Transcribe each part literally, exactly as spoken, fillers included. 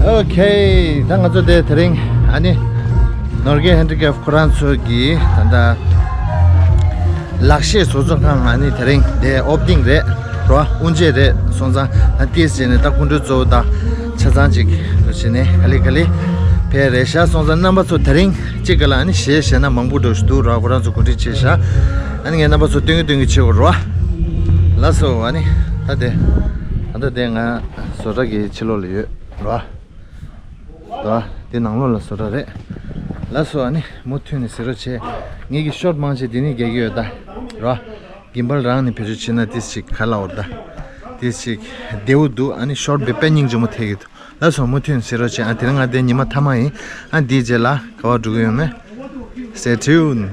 ཨོ་ཁེ། ད་ང་ཚོ་དེ་དེ་རིང་ཨ་ནི་ནོར་གྷན་ཧན་ཌི་ཀེབ་ཁོ་རང་ཚོ་གི་ད་ལྟ་ལག་ཤེས་བཟོ་ཚོང་ཁང་ཨ་ནི་དེ་རིང་དེ་ཨོ་པ་ནིང་རེད་རོ། དབུ་འབྱེད་རེད། སོང་ཙང་ད་ཏིས་བྱས་ནས་ད་སྐུ་མགྲོན་གཙོ་བོ་ད་ཆ་ཚང་ཅིག་ཏུ་བྱས་ནས་ག་ལེ་ག་ལེ་ཕེབས་རེད་ཤག་སོང་ཙང་རྣམ་པ་ཚོ་དེ་རིང་གཅིག་ག་ལ་ཨ་ནི་གཞས་བཤད་ན་མང་པོ་འགྲོ་ཞིག་འདུག་རོ། ཁོ་རང་ཚོ་གོ་སྒྲིག་བྱས་ཤག་ཨ་ནི་ངས་རྣམ་པ་ཚོ་སྟོན་གི་སྟོན་གི་བྱེད་དགོས་རོ། ལགས་སོ། ཨ་ནི་ད་དེ་ད་ལྟ་དེ་ང་བཟོ་གྲྭ་གི་ཕྱི་ལོགས་ལ་ཡོད་རོ། ད་དེ་ནང་ལོགས་ལ་བཟོ་གྲྭ་རེད། ལགས་སོ། ཨ་ནི་མུ་མཐུད་ནས་གཟིགས་རོགས་བྱེད། ངེད་ཀྱི་ཤོར་མང་ཆེ་དེ་ནས་རྒྱག་གི་ཡོད་ད་རོ། གིམ་བལ་རང་ནས་བེད་སྤྱོད་བྱེད་ན་ཏིས་ཅིག་ག་ལ་འོར་ད། ཏིས་ཅིག་བདེ་བོ་འདུག་ཨ་ནི་ཤོར་བེ་པེ་སྙིང་རྗེ་མོ་ཐེག་གི་འདུག་ལགས་སོ། མུ་མཐུད་ནས་གཟིགས་རོགས་བྱེད། ཨ་དེ་རིང་ང་དེ་ཉི་མ་མཐའ་མ་ཡིན། ཨ་འདིའི་རྗེས་ལ་ག་བ་འགྲོ་གི་ཡོད་མེད། Stay tuned.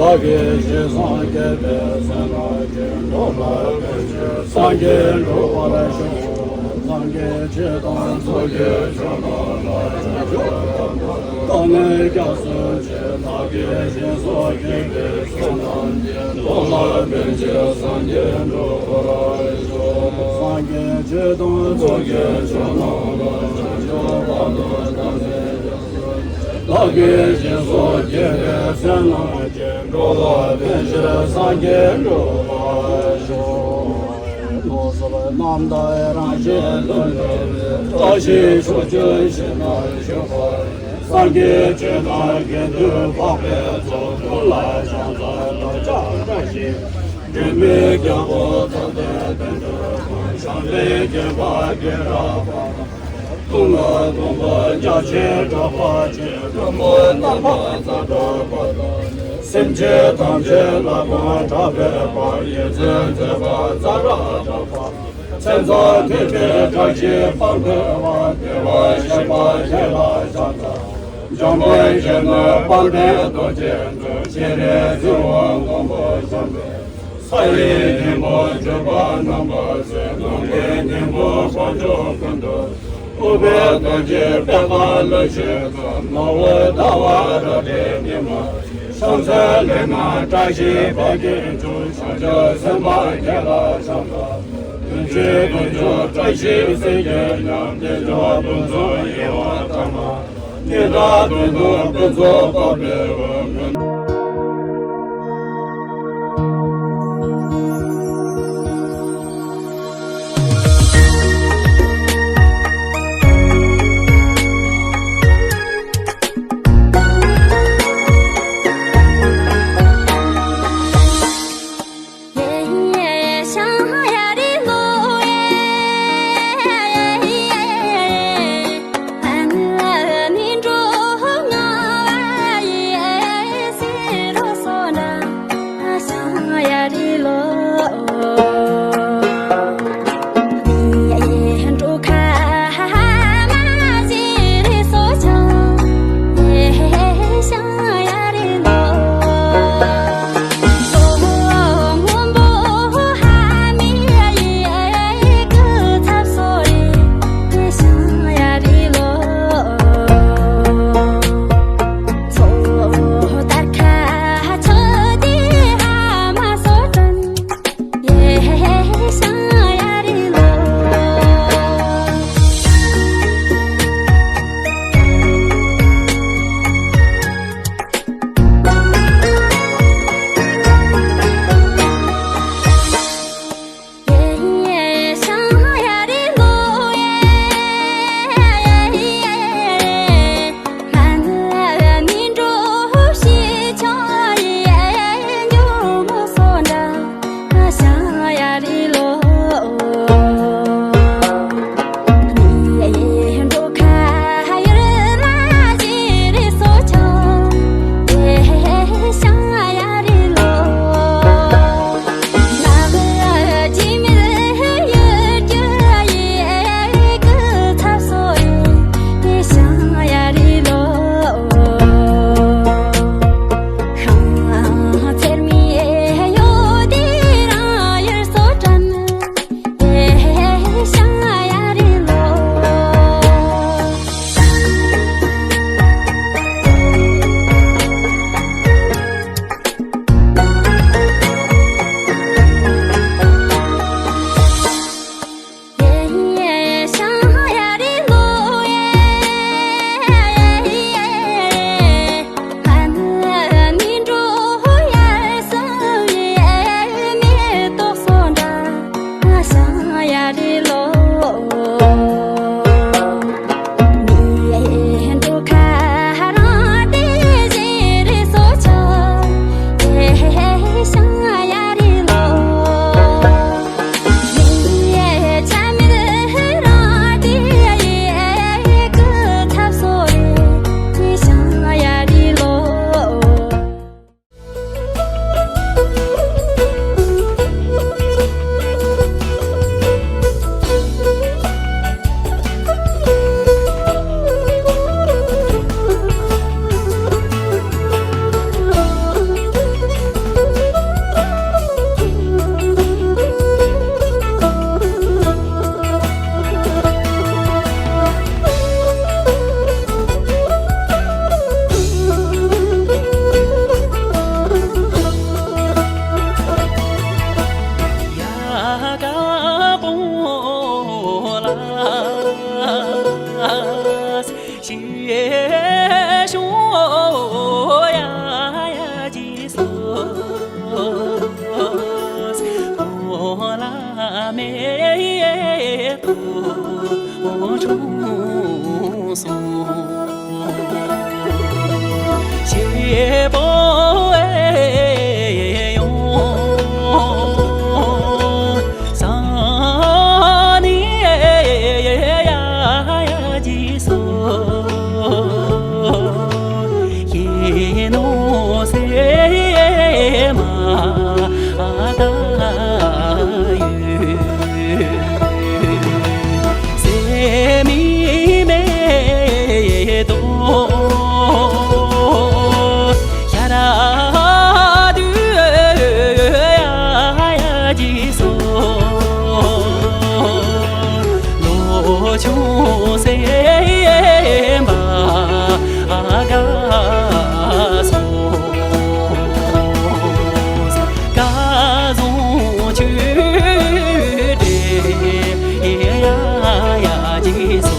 བདག་གིས་སྦྱིན་སོགས་བགྱིས་པའི་ཚེ་ན་ཀྱང་འགྲོ་ལ་ཕན་ཕྱིར་སངས་རྒྱས་འགྲུབ་པར་ཤོག། སངས་རྒྱས་སྤྱི་དང་ཚོགས་ཀྱི་མཆོག་རྣམས་ལ་བྱང་ཆུབ་ཐོབ་པར་བདག་ནི་སྐྱབས་སུ་མཆི། བདག་གིས་སྦྱིན་སོགས་བགྱིས་པའི་ཚེ་ན་ཀྱང་འགྲོ་ལ་ཕན་ཕྱིར་སངས་རྒྱས་འགྲུབ་པར་ཤོག། སངས་རྒྱས་སྤྱི་དང་ཚོགས་ཀྱི་མཆོག་རྣམས་ལ་བྱང་ཆུབ་བར་དུ་བདག་ནི་སྐྱབས་སུ་མཆི། བདག་གིས་སྦྱིན་སོགས་བགྱིས་པའི་ཚེ་ན་ཀྱང་འགྲོ་ལ་ཕན་ཕྱིར་སངས་རྒྱས་འགྲུབ་པར་ཤོག། བློ་གཟུར་རྣམ་དག་རང་བཞིན་ལྷུན་གྲུབ་པའི། བཀྲ་ཤིས་ཕྱོགས་བཅུའི་ཞིང་ན་བཞུགས་པ་ཡི། སངས་རྒྱས་ཆོས་དང་དགེ་འདུན་འཕགས་པའི་ཚོགས། ཀུན་ལ་ཕྱག་འཚལ་བདག་ཅག་བཀྲ་ཤིས་པའི། སྒྲོན་མེའི་རྒྱལ་པོ་ཚངས་པའི་བསྟན་འགྲོ་དང་། བྱམས་པའི་བསྟན་པ་རྒྱས་རབ་པ་དང་། སྟོང་ལ་སྟོང་པ་རྒྱ་ཆེར་གྲགས་པ་ཆེ། བློན་པོ་རྣམ་པ་ཛ་དྲག་པ་དང་། སེམས་ཅན་ཐམས་ཅད་ལ་དགོངས་དྲག་པའི་དཔལ། ཡིད་བརྟན་མཛད་པ་ཛ་དྲག་གྲགས་པ། མཚན་རྩ་མཐུན་པའི་བཀྲ་ཤིས་པང་ཁོས་པ། བདེ་བར་གཤེགས་པ་དེ་ལ་ཕྱག་འཚལ། འཇམ་དཔལ་གཞོན་ནུ་དཔལ་ལྡན་རྡོ་རྗེ་འཛིན། སྤྱན་རས་གཟིགས་དབང་མགོན་པོ་བྱམས་པའི། ས་ཡི་སྙིང་པོ་བརྗོད་པ་རྣམ་པར་གསལ། ནམ་མཁའི་སྙིང་པོ་དཀོན་མཆོག་ཀུན་ཏུ། ཨུཏྤལ་རྡོ་རྗེ་པད་དཀར་ལུས་ཤེལ་དང་། ནོར་བུ་ཟླ་བ་རལ་གྲིའི་ཉི་མ། ཕྱག་འཚལ་ལས་ངན་བཀྲ་ཤིས་པད་ཀྱིས་བྱུང་། བྱང་ཆུབ་སེམས་དཔའ་དེ་ལ་ཕྱག་འཚལ། དོན་ཆེན་དཀོན་མཆོག་བཀྲ་ཤིས་ཚིག་གི་ཉམས། བདེ་མཆོག་ཕུན་ཚོགས་ཡིད་འོང་ཐ་མ། སྙན་གྲགས་དོན་དུ་ཕུན་ཚོགས་འཕགས་པའི་དབུས། མེ་ཏོག་ཆུང་སོང་། བྱེད་པོ་ཡོང་ས་ནི་ཡ་ཡ་ཇི་སོ། ཡིན་ནོ་སེམས་མ་ད་ཡོད། སེམས་མི་མེད་དོ། ཤ་ར་དུ་ཡ་ཡ་ཇི་སོ། ལོ་ཆུང་སེམས་པ་དགའ་སོང་། སྐལ་བཟང་ཆུ་འདྲེས་ཡ་ཡ་ཇི་སོ།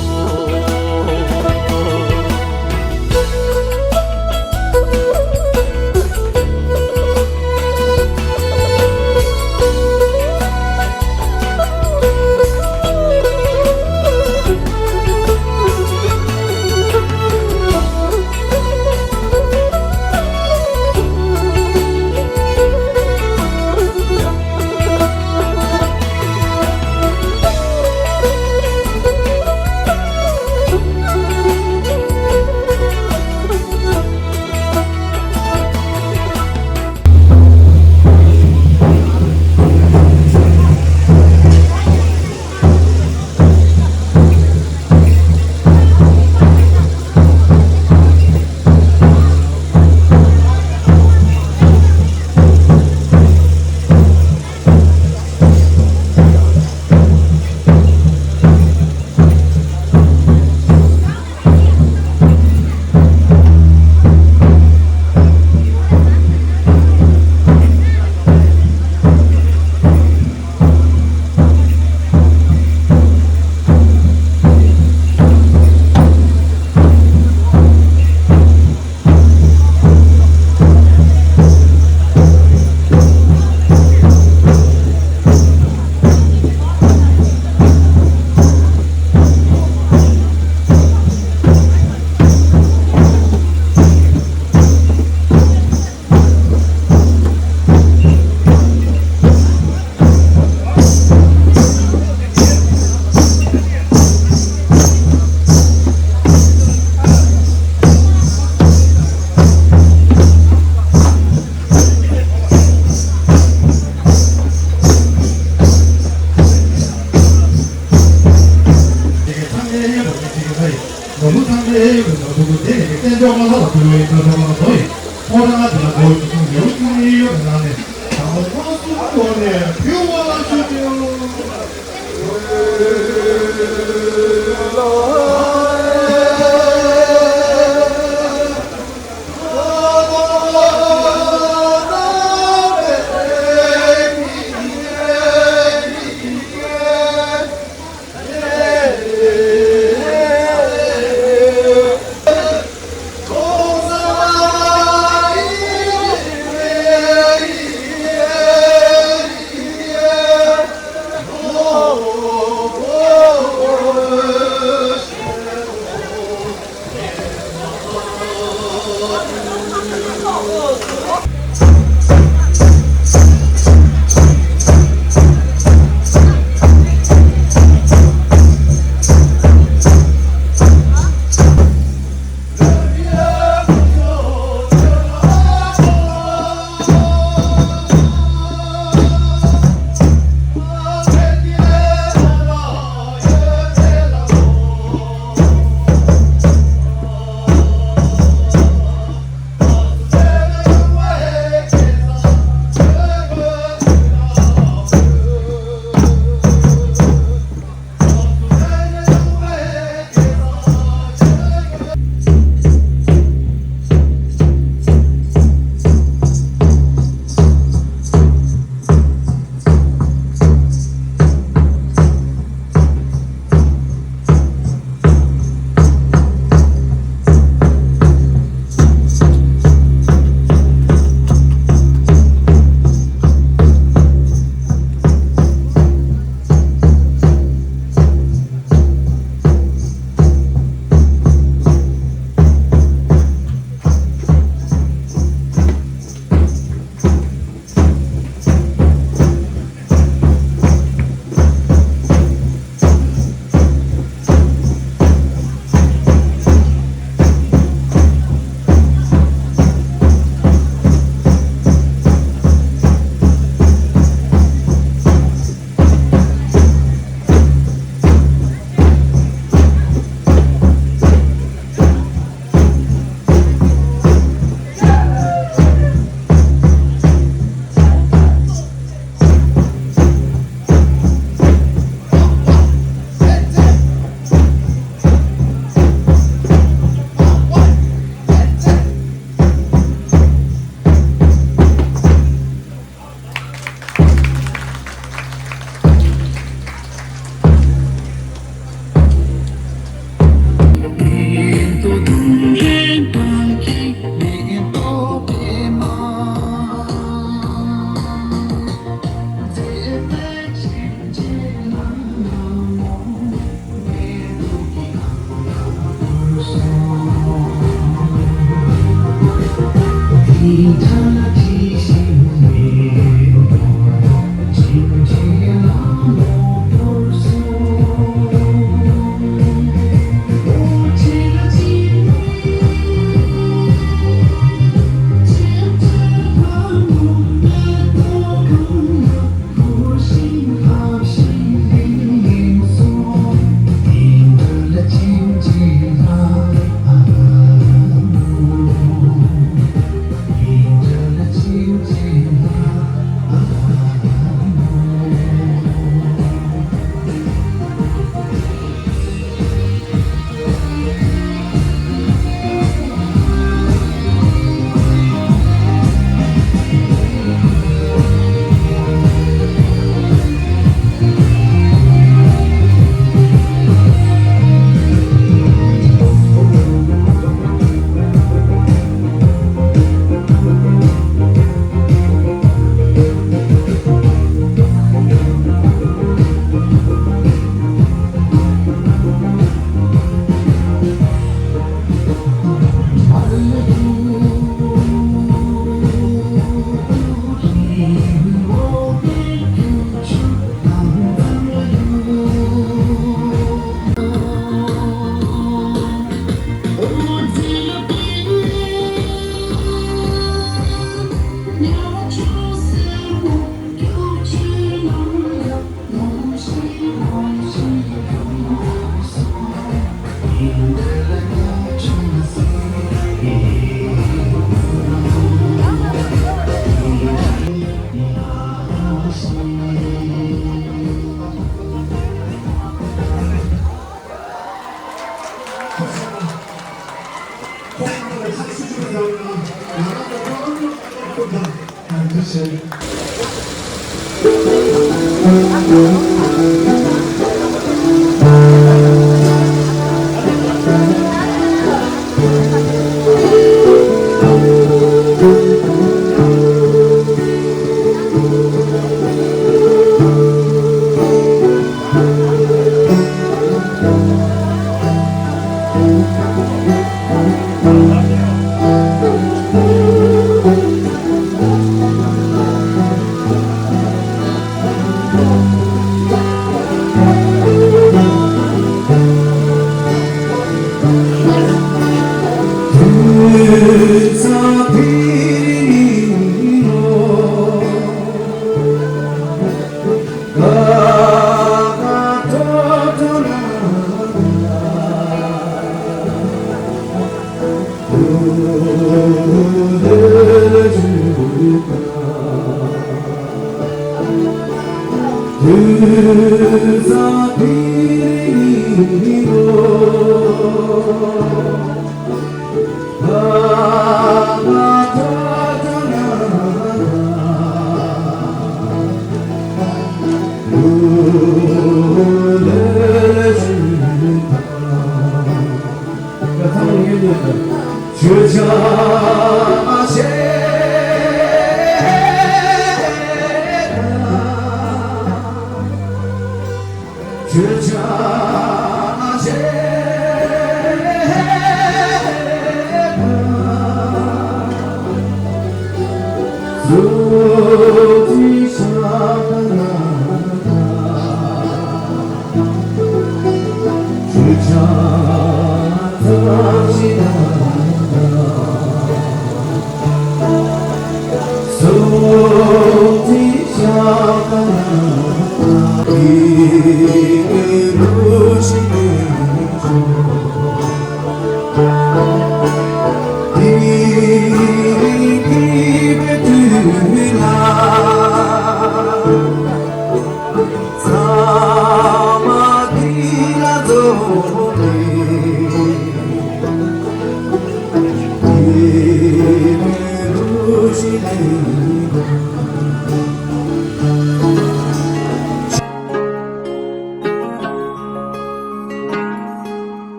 ཚང་མའི་ཡོད་པ་ནི་ཅི་གི་ཚ་ཡིན། ནོར་བུ་ཚང་མའི་ཡོད་པའི་ནོར་བུ་དེ་ནི་གི་བསྟན་འབྱུང་མ་ལྷ་ལ་ཕུལ་བའི་ཐོས་བསམ་མ་ལ་དོ་ཡིན། ཐོག་རང་དེ་ལ་དགོས་ཀྱི་གསུང་ལེའུ་བཅུ་གཉིས་ཡོད་པའི་ནང་ནས་དང་པོ་ཁོང་གསུམ་ཐོག་ནས་ཕུལ་བ་ལ་ཞུ་རྒྱུ།